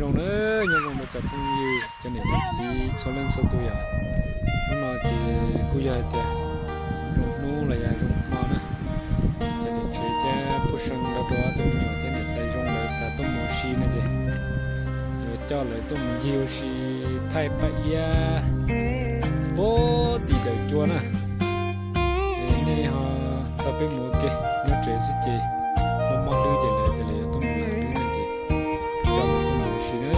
Zoo na, nyob zoo rau cov phooj ywg cov niam cov txiv txhua leej txhua tus yom. Hnub no ces kuj yog hais tias zoo hnub los yog zoo hmo na, ces niam tsev thiab phooj ywg nrog rau ob tug me nyuam thiab niam tais zoo lawv xav tuaj mus ua si no ces yuav coj lawv tuaj mus ncig ua si thaij Paj Iab puag tim dawm cua na. Es nej ho tau peb mus ua ke nyob tsev xwb ces mob mob hlwb ces lawv tias lawv yuav tuaj mus lam hlwb no ces coj lawv tuaj mus ua si na.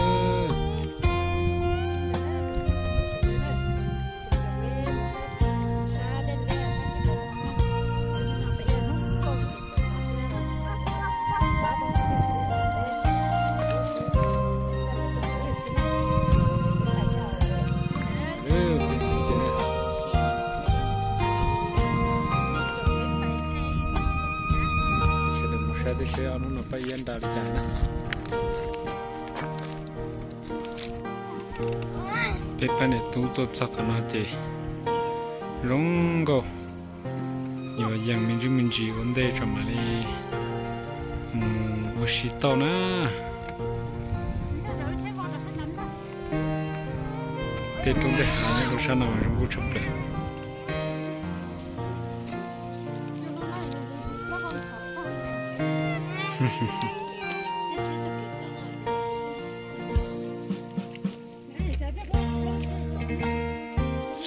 Sawv daws mus saib tib seb ob hnub no Paj Iab nra li cas na. Peb pab niam tub tuaj txog qhov no ces zoo nkauj, yuav yees me ntsis me ntsis ua ntej tso mam li mus ua si tau na. Tej roob tej hav nyob rau sab no mas zoo nkauj tshaj plaws.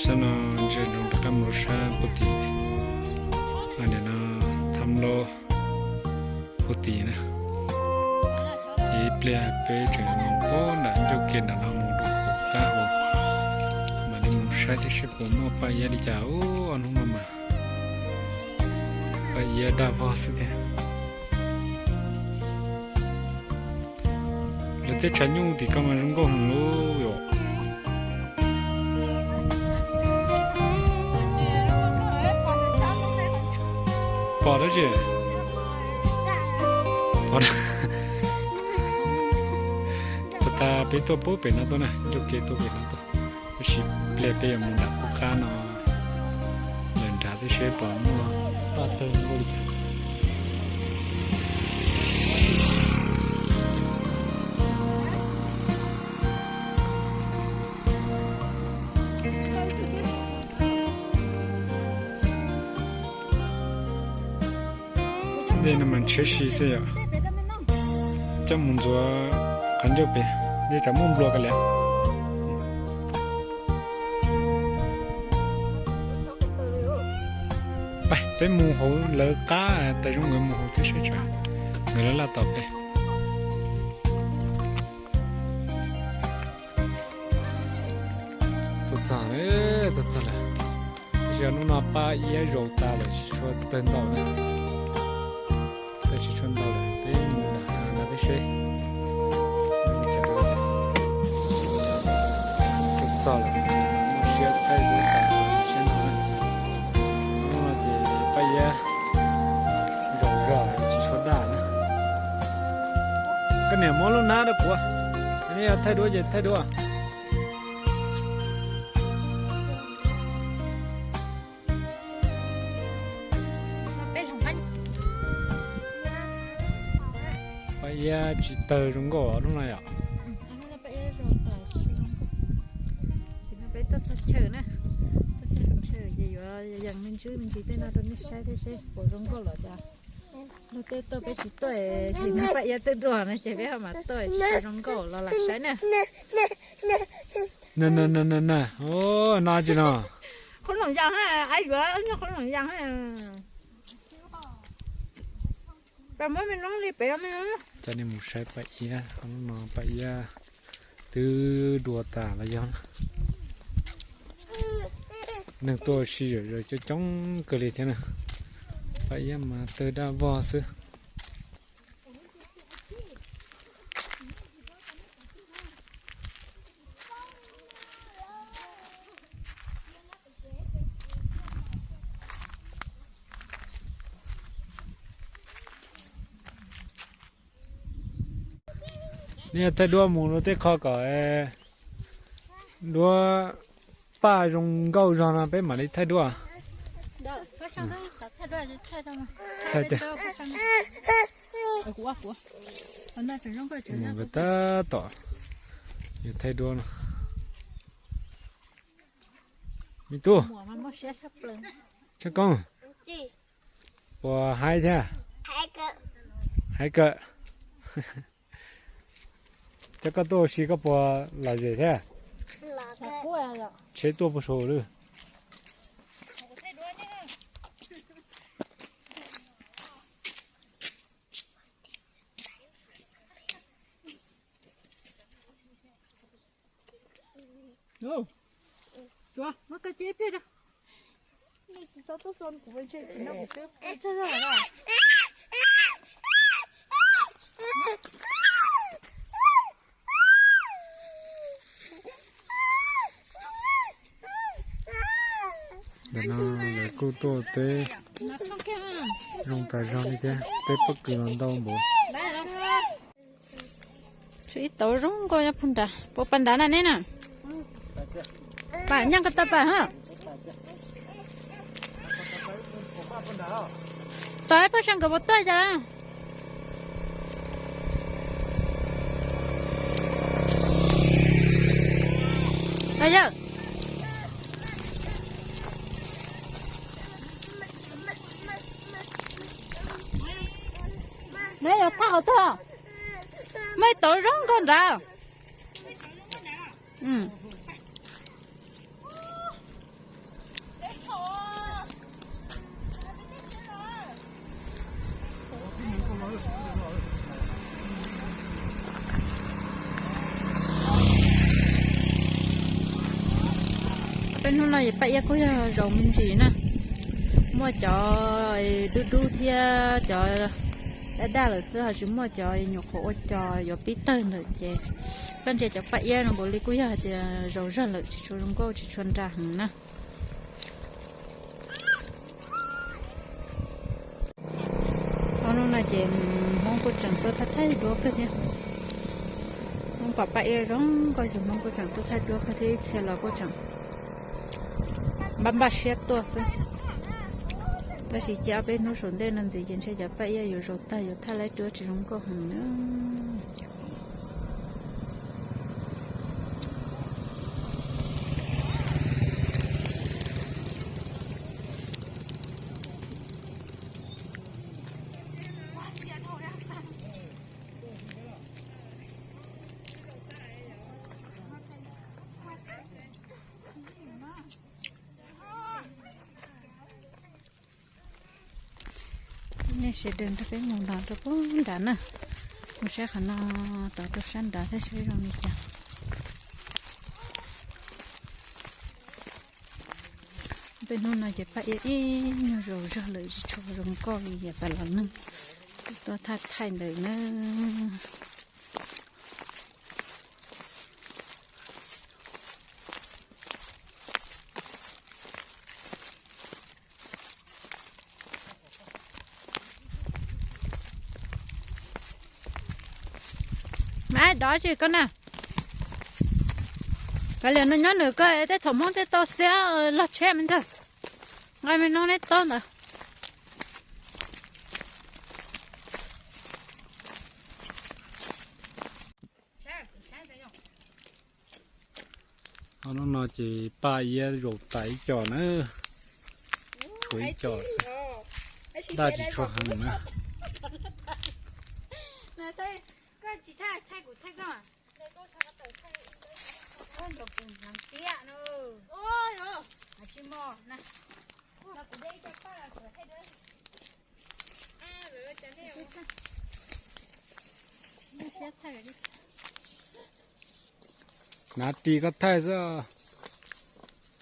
Sab no ntsia ntsoov rov qab mus rau sab puag tim, nim no tham loj puag tim na. Ib pliag peb tseem mus puag nram ncauj ke nram no mus rau hauv qab hauv, mam li mus saib thiab seb puas muaj Paj Iab li cas. Ub, ob hnub no mas Paj Iab dag vog xwb thiab. Lawv tej tshav nyuj tim ko mas zoo nkauj heev li yom. Pom dab tsi? Pom. Tag tag peb tuaj puag pem no tuaj na, ncauj ke tuaj pem no tuaj. Tab sis pliag peb yuav mus nram qub qab no lawm nrad thiab seb puas muaj paj tawg npaum li cas. Dej no mas ntshiab si xwb yom. Coj mus ntxuav qhov ncauj pem, dej tsam muaj nplua ka liam. Peb mus hauv lawv qab, tais zoo nkauj mus hauv thiab seb tsam nkawd laj laj tos peb. Tuaj txog, tuaj txog lawm. Tab sis hnub no Paj Iab zaum tas lawm tsis tshua tawg ntau na. Tawg tsis tshua ntau lawm, peb mus nram hav no thiab seb. Tuaj txog lawm, muaj siab thaij lub tas siab no na. Hnub no ces Paj Iab zaum zog tsis tshua daj na. Koj niam muab lub hnab rau kuv, nej yog thaij duab ces thaij duab. Paj Iab tsis tawg zoo nkauj hnub no yom. Peb tuaj txog chaw na, tuaj txog chaw ces yuav yees me ntsis me ntsis tej no rau nej saib thiab seb puas zoo nkauj los cas. Luag tej tuaj peb tsis tuaj, nim no Paj Iab twb dua no ces peb ho mam tuaj tsis zoo nkauj los lam saib na. Na na na na na, o, no tsis no. Qhob noom yas, yuav qhob noom yas. Pab muab me noob li pem me. Coj nej mus saib Paj Iab, hnub no Paj Iab twb dua tas los yog. Neeg tuaj ua si zom zaws coob coob kawg li thiab na. Paj Iab mas tawg daj vog xwb. Nej thaij duab mus rau tej qho kom duab paj zoo nkauj zog no peb mam li thaij duab. Mus tab tom. Thaij duab no. Me tub, Tshaj Koob, puas haib thiab? Haib kawg. Cov koj tuaj ua si koj puas lom zem thiab? Tsheb tuaj puag saum lawm. Ntawm no lawv kuj tuaj teb zoo tas zog li thiab, teb pob kws los ntau npaum. Tshuav ib tauv zoo nkauj nyob puag nrad, puas pas nrad na neb na? Pas nyob ko taw pas ho. Tau ib pab sab nkawd puas tuaj cas? Yog, neb yuav thaj hauv tag, muaj ib tauv zoo nkauj nrad. Peb hnub no es Paj Iab kuj yog zaus me ntsis na, muaj cov dub dub thiab cov daj daj lawm xwb ho tsis muaj cov nyuam qhuav ua cos yuav pib tawg ntawm ces koj ntsia cov Paj Iab no nkaus li kuj yog hais tias zaus zog lawm tsis tshua zoo nkauj tsis tshua nra heev na. Ob hnub no ces Hmoob kuj tseem tuaj thaij thaij duab kawg thiab. Hmoob pom Paj Iab zoo nkauj ces Hmoob kuj tseem tuaj thaij duab kawg thiab, ib txhia los kuj tseem npaj npaj siab tuaj xwb. Tab sis cia ob peb hnub saum ntej no ntxiv ces ntshe cov Paj Iab yuav zaus tag yuav thaij laib duab tsis zoo nkauj heev na. Nej sawv daws nrog peb mus nrad rau puag nrad na, mus saib qhov no, tod rau sab nrad thiab saib zoo li cas. Peb hnub no ces Paj Iab ib nyuag zaus zog lawm tsis tshua zoo nkauj li yav tas los neeg tuaj thaij thaij ntawd na. Mas dov tsis koj na. Kav liam no nyob nws koj tej thaum Hmoob tej tau xiab log tsheb me ntxawg. Nqa me no neb tob ntawd. Ob hnub no ces Paj Iab zaus tas ib co na, tshuav ib co xwb, daj tsis tshua heev na. Hnav ris koj thaij xwb.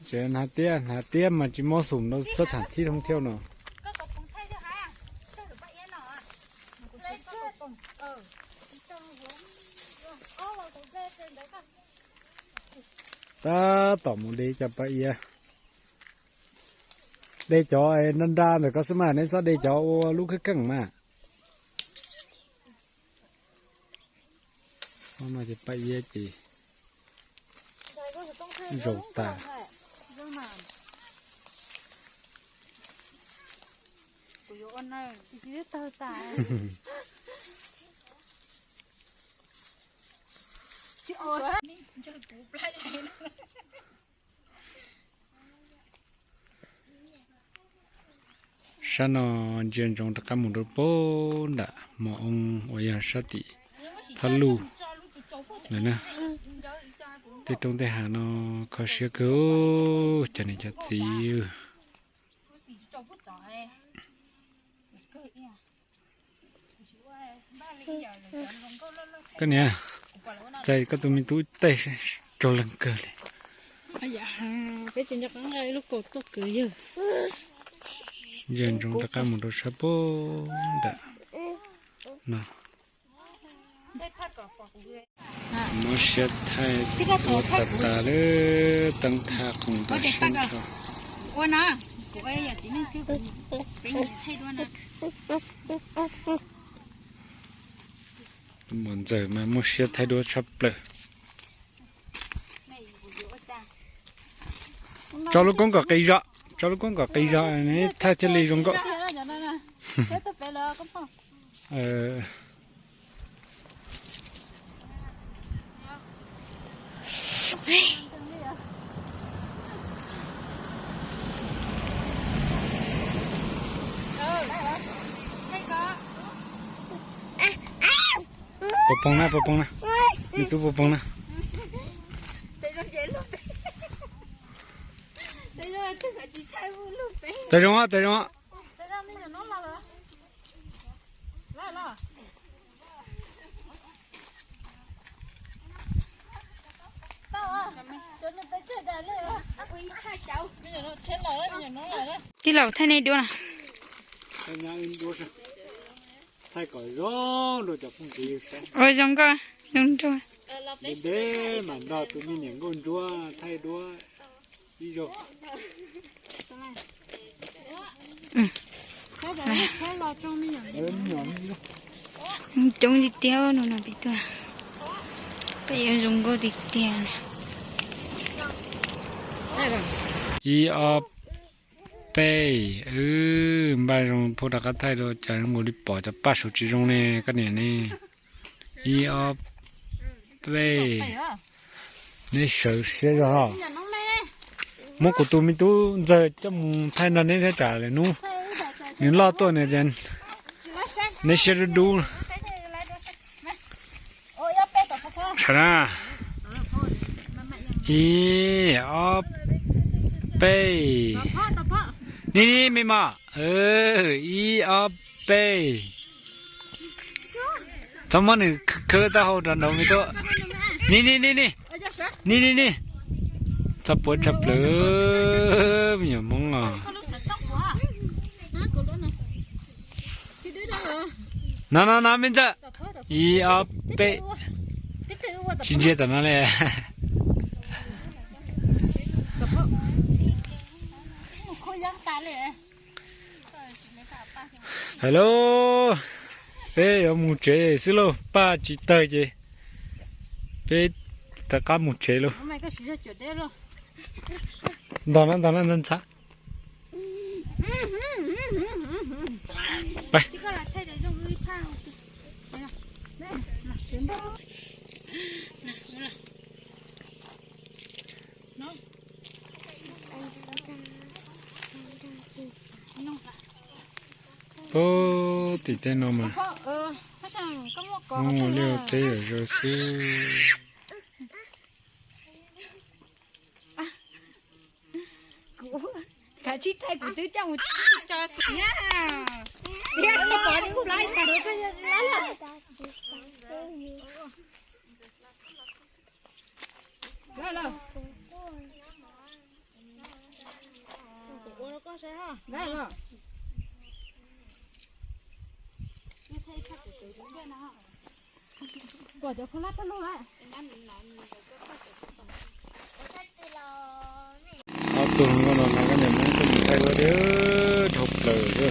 Tseem hnav tiab, hnav tiab mas tsis mob xum rau txhob tham thib thoob thiab no. Tab tom mus de cov Paj Iab. De cov nra nra ntawm ko xwb mas, neb txhob de cov ua lub kheej kheej mas. Ob no ces Paj Iab ces zaus tas. Sab no ntsia ntsoov rov qab mus rau puag nram mos oo uas yog sab tim Phab Luj lawm na. Tej roob tej hav no kho siab kawg, cov niam cov txiv. Koj niam, txais koj tus me tub tej tsaug leeg kawg li. Yawg ntsoov rov qab mus rau sab puag nram no. Mob siab thaij tuaj tas tas lawm, teeb thaj qoos tas sab nrho. Tus muam ntxawm mas muaj siab thaij duab tshaj plaws. Tso lub koob kom qis zog, tso lub koob kom qis zog, neb thaij thiaj li zoo nkauj. Puas poob na, puas poob na? Me tub puas poob na? Tes zoo, tes zoo. Tij laug thaij nej duab na. Ua zoo nkauj, zoo nraug. Ntev ntev mam nrog tus me niam nkauj ntsuab thaij duab ib zaug. Coob tiag tiag no peb tuaj, peb yuav zoo nkauj tiag tiag. Ib ob peb, npaj zoo phauj rov qab thaij rau cas zoo nkaus li pom cov paj saum tsis zoo ne koj niam ne. Ib ob peb, neb sawv siab zog hos. Muab kuv tus me tub ntxawg coj mus thaij nrog neb thiab tsam lawm hnub nws loj tuaj nws tias neb siab dub dub. Ib ob peb, ni ni me mos, ib ob peb. Txhob muab nws khawb taub hau rau nraud me tub. Ni ni ni ni, ni ni ni. Txhob puab tshaj plaws, me nyuam Hmoob os. No no no me ntxawg, ib ob peb, sib ntsib tom no li. Hais lauj, peb yuav mus tsev xwb lauj, paj tsis tawg ces peb rov qab mus tsev lauj. Ntog na, ntog na, ntxhab. Pab tim tej no mas muaj liaj teb yam zoo xwb. Kav tsij thaij kuv twb coj mus tso xwm na. Ob tug hluas nkauj no mas koj niam muab tuaj mus thaij duab dhau plaws li.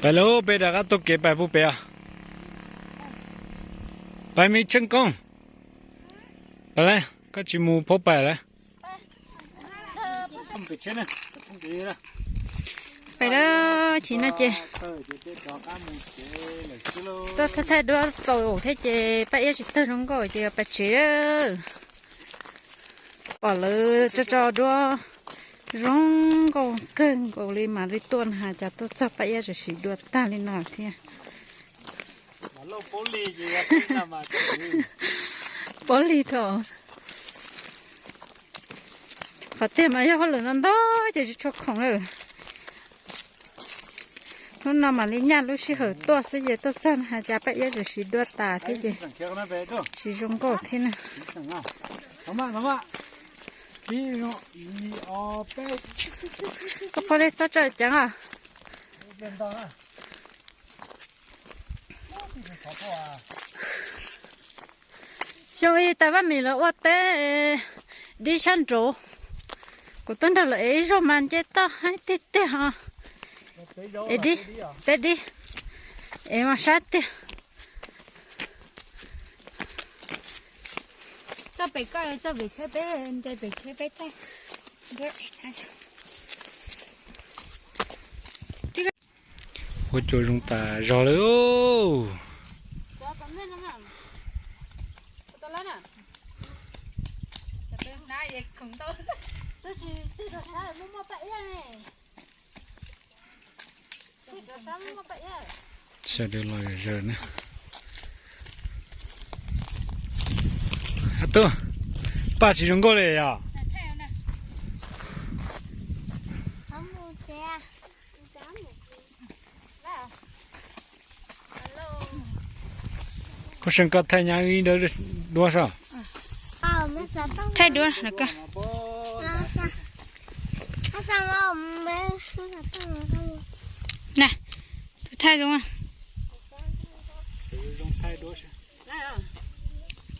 Pais lauj, peb rov qab taug kev pais puag pem os. Pais me tsheej koob. Pais lawm, koj tsis mus phab pais lawm. Pais lawm, chim no ces txoj thaij thaij duab txaus thiab ces Paj Iab tsis tawg zoo nkauj ces yuav pais tsev. Pom lawv tso tso duab zoo nkauj kawg nkaus li mam li tuaj na, cas tuaj txog Paj Iab tseem siv dua tag li no thiab. Paub lig rau. Qhov tiag mas yog hauj lwm ntau ntau ces tsis tshua khoom lawm. Hnub no mam li nyaj lub sij hawm tuaj xwb ces tuaj txog no cas Paj Iab tseem siv dua tas thiab ces tsis zoo nkauj thiab na. Koj phob li txhob tso ceev os. Xyoo ib tas Paj Mim los ua teb dib sab nraud, kuv tuaj nrog lawv ev ib zaug mas nce toj heev tiag tiag os. Ev dib, teb dib, ev mas sab tiag. Txoj pem koj txoj pem tsheb peb, nce pem tsheb peb tag. Huab cua zoo tas zog lawm. Sawv daws los zom zaws na. Tub, paj tsis zoo nkauj li yog. Koj seem koj thaij nyab ib dawb duab soj. Thaij duab no koj. Na, tus thaij zoo.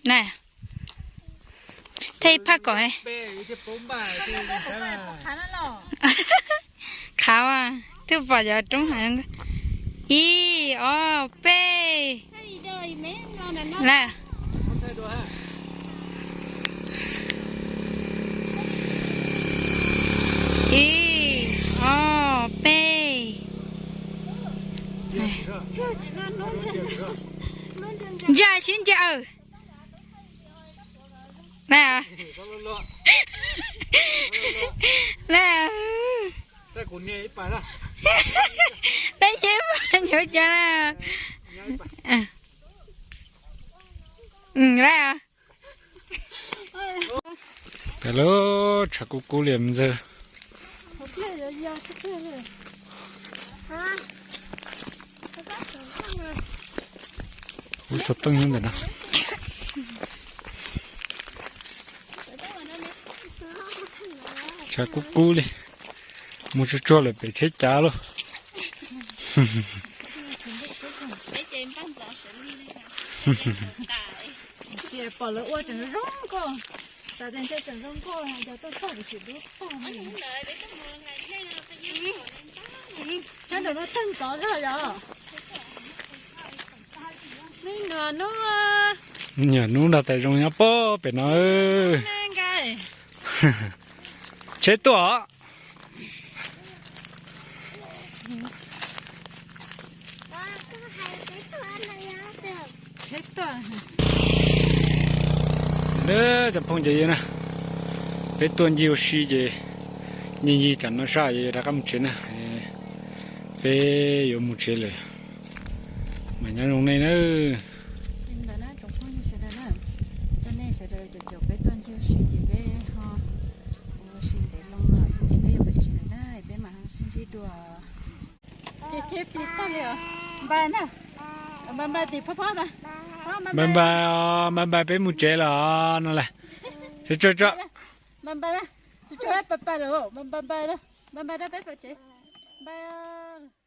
Na, thaij ib phaj kom. Qhav, twb pom cov roob heev. Ib, ob, peb. Lawm. Ib, ob, peb. Ntsia sib ntsia. Lawm. Lawm. Lawm, nyuv cas lawm. Lawm, tshav kub kub li ntxawg. Ub, xov tooj nyob ntawm no. Tshav kub kub li. Mus tsuag tsuag lawm pem tsheb cav lauj. Pom lawv ua tseem zoo nkauj, tas tias ntshe tseem zoo nkauj, yog tuaj txog tsis dub tag. Sab nraum no tawg ntxov zog yog. Me nyuam nub, me nyuam nub nrog tais zoo nyob pob pem no. Tsheb tuaj os. Cov phooj ywg na, peb tuaj ncig ua si ces ncig ncig tam no saj ces yuav rov qab mus tsev na. Peb yuav mus tsev lawm, mas nyob zoo nej nawb. Ntawd na tsoom phooj ywg sawv daws na, coj nej sawv daws caum caum peb tuaj ncig ua si ces peb ho ua si ntev loo no ces peb yuav pais tsev lawm na, peb mam sib ntsib dua. Ces cheb pis tag li os. Npais na, npais npais tim phob phob mas. Npais npais os, npais npais peb mus tsev lawm os no las. Tso tso tso. Npais npais, tso pais pais lawm, npais npais, npais npais rau peb pais tsev. Npais.